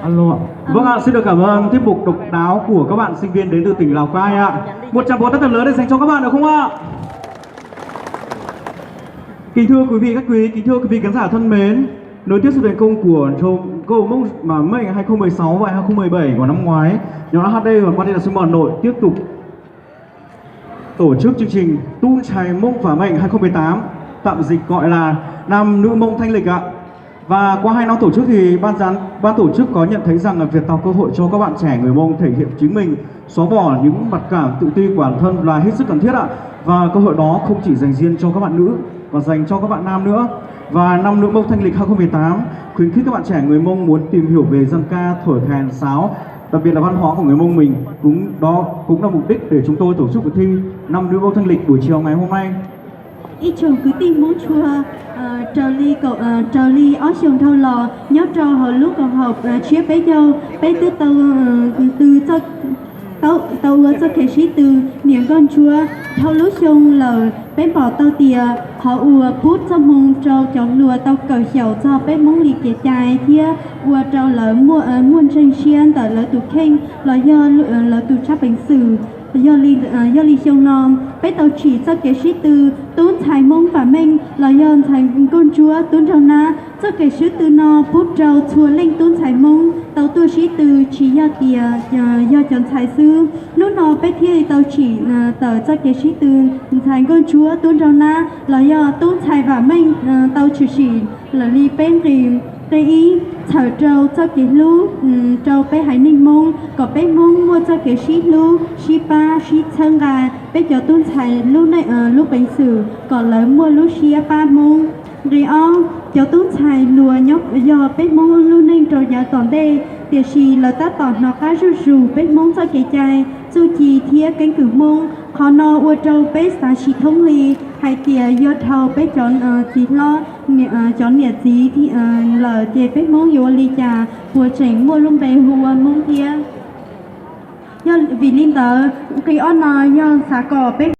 Alo. Vâng ạ, xin được cảm ơn tiết mục độc đáo của các bạn sinh viên đến từ tỉnh Lào Cai ạ. Một tràng vỗ tay thật lớn để dành cho các bạn được không ạ? Kính thưa quý vị, các quý, kính thưa quý vị khán giả thân mến, nối tiếp sự thành công của Trầu Câu Mông mà Mệnh hai không mười sáu và hai không mười bảy của năm ngoái, nhóm hát đê và Party Là Sưng Mò Hà Nội tiếp tục tổ chức chương trình Tung Chai Mông và Mệnh hai không mười tám, tạm dịch gọi là Nam Nữ Mông Thanh Lịch ạ. Và qua hai năm tổ chức thì ban giám ban tổ chức có nhận thấy rằng là việc tạo cơ hội cho các bạn trẻ người Mông thể hiện chính mình, xóa bỏ những mặc cảm tự ti của bản thân là hết sức cần thiết ạ. Và cơ hội đó không chỉ dành riêng cho các bạn nữ, còn dành cho các bạn nam nữa. Và năm Nữ Mông Thanh Lịch hai không mười tám khuyến khích các bạn trẻ người Mông muốn tìm hiểu về dân ca, thổi khen, sáo, đặc biệt là văn hóa của người Mông mình. Cũng đó cũng là mục đích để chúng tôi tổ chức cuộc thi Năm Nữ Mông Thanh Lịch buổi chiều ngày hôm nay. Ib tsoom kwv tij Hmoob tshua, raws li kaum, raws li ob xyoos dhau los nyob rau hauv lub koom haum tshiab peb caug, peb twb tau, tau tau ua txoj kev sib tw niam nkauj ntsuab. Dhau lub xyoo lawm peb pom tau tias qhov uas pub txoj hmoo rau cov hluas tau kawm xyaum txog peb Hmoob li kev cai thiab ua rau lawv muaj ntseeg siab ntawm lawv tus kheej los yog lawv tus tshaj peev xwm. Yog li xyoo no peb tau tsim txoj kev sib tw tub ntxhais Hmoob vam meej los yog ntxhais nkauj ntsuab tub nraug nab. Txoj kev sib tw no pub rau txhua leej tub ntxhais Hmoob tau tuaj sib tw, tsis yog tias yog cov ntxhais xwb. Hnub no peb thiaj li tau tsim tawm txoj kev sib tw ntxhais nkauj ntsuab tub nraug nab los yog tub ntxhais vam meej tau tshwm sim lawm li peb nqi. Nqi ib, txhawm rau txoj kev hlub rau peb haiv neeg Hmoob, kom peb Hmoob muaj txoj kev sib hlub, sib pab, sib txhawb nqa peb cov tub ntxhais lub peev xwm kom lawv muaj lub siab pab Hmoob. Nqi ob, cov tub ntxhais luag nyob yog peb Hmoob lub neej rau yav tom ntej, tiam sis lawv tab tom hnov qab zuj zus peb Hmoob txoj kev cai, txuj ci thiab keeb kwm Hmoob. Qhov no ua rau peb xav tsis thoob li hais tias yog dhau peb cov txiv hlob, cov niam txiv lawm ces peb Hmoob yuav ua li cas puas tseem muaj lub npe hu ua Hmoob thiab. Yog vim li ntawd nqi ob no yog xav kom peb